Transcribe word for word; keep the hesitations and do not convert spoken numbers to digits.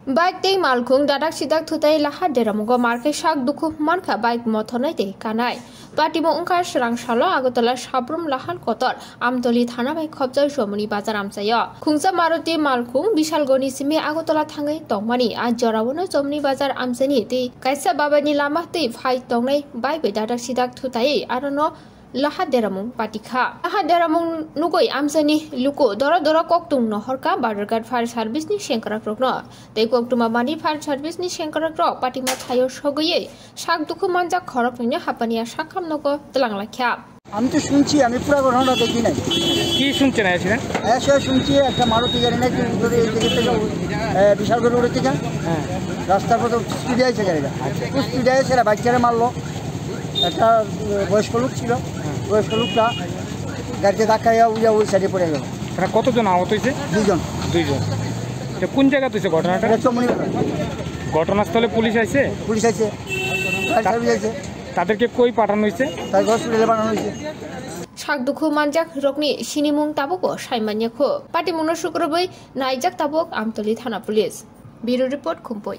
Bike tei malkhung dadak sidak thutai laha deramungo markhe sak dukhu mankha bike mothornai tei kanai. Patimung wngkha swrang salo Agartala Sabrum Lahan Kotor Amtoli thana bai khopjak Chomoni bazar amchaio. Khungsa Maruti malkhung Bishalgoni simi Agartala thangwi tongmani a joraono Chomoni bazar amchaini tei kaisa babaini lama tei phai tongnai bike bai dadak sidak thutaiwi arono laha deramung patikha. Laha deramung nugwi amchaini luku doro doro koktung nohorkha Badharghat Fire Service ni sengkrakrokno. Tei koktwma manwi Fire Service ni sengkrakrok patima thaio sogwi sak dukhu manjak khoroknwino hapania sakham nogo twlang laikha. আমি তো শুনছি, আমি পুরো ঘটনাটা দেখি নাই। কি শুনছেন অ্যাক্সিডেন্ট? অ্যাক্সিডেন্ট শুনছি, একটা মারুতি গাড়ি নাকি উল্টো দিয়ে এই দিকে থেকে, এ, বিশালগড় রোডের থেকে হ্যাঁ। রাস্তার পথে স্পিডে আছে গাড়িটা। আচ্ছা। খুব স্পিডে আছে, এরা বাইকটারে মারলো। একটা, এ, বয়স্ক লোক ছিল, হ্যাঁ। বয়স্ক লোকটা গাড়িতে ধাক্কা খেয়ে উইয়া ওই সাইডে পড়ে গেল। তারা কতজন আহত হয়েছে? দুইজন। দুইজন। তো কোন জায়গাতে হয়েছে ঘটনাটা? এটা চমনি ঘটনা। ঘটনাস্থলে পুলিশ আছে? পুলিশ আছে, ফায়ার সার্ভিস আছে। তাদেরকে কই পাঠানো হয়েছে? তাদেরকে হসপিটালে পাঠানো হয়েছে। Sak dukhu manjak rokni sinimung tabukbo saimanya kho. Patimungno sukrubwi naijak tabuk Amtoli thana police. Bureau report, Khumpui.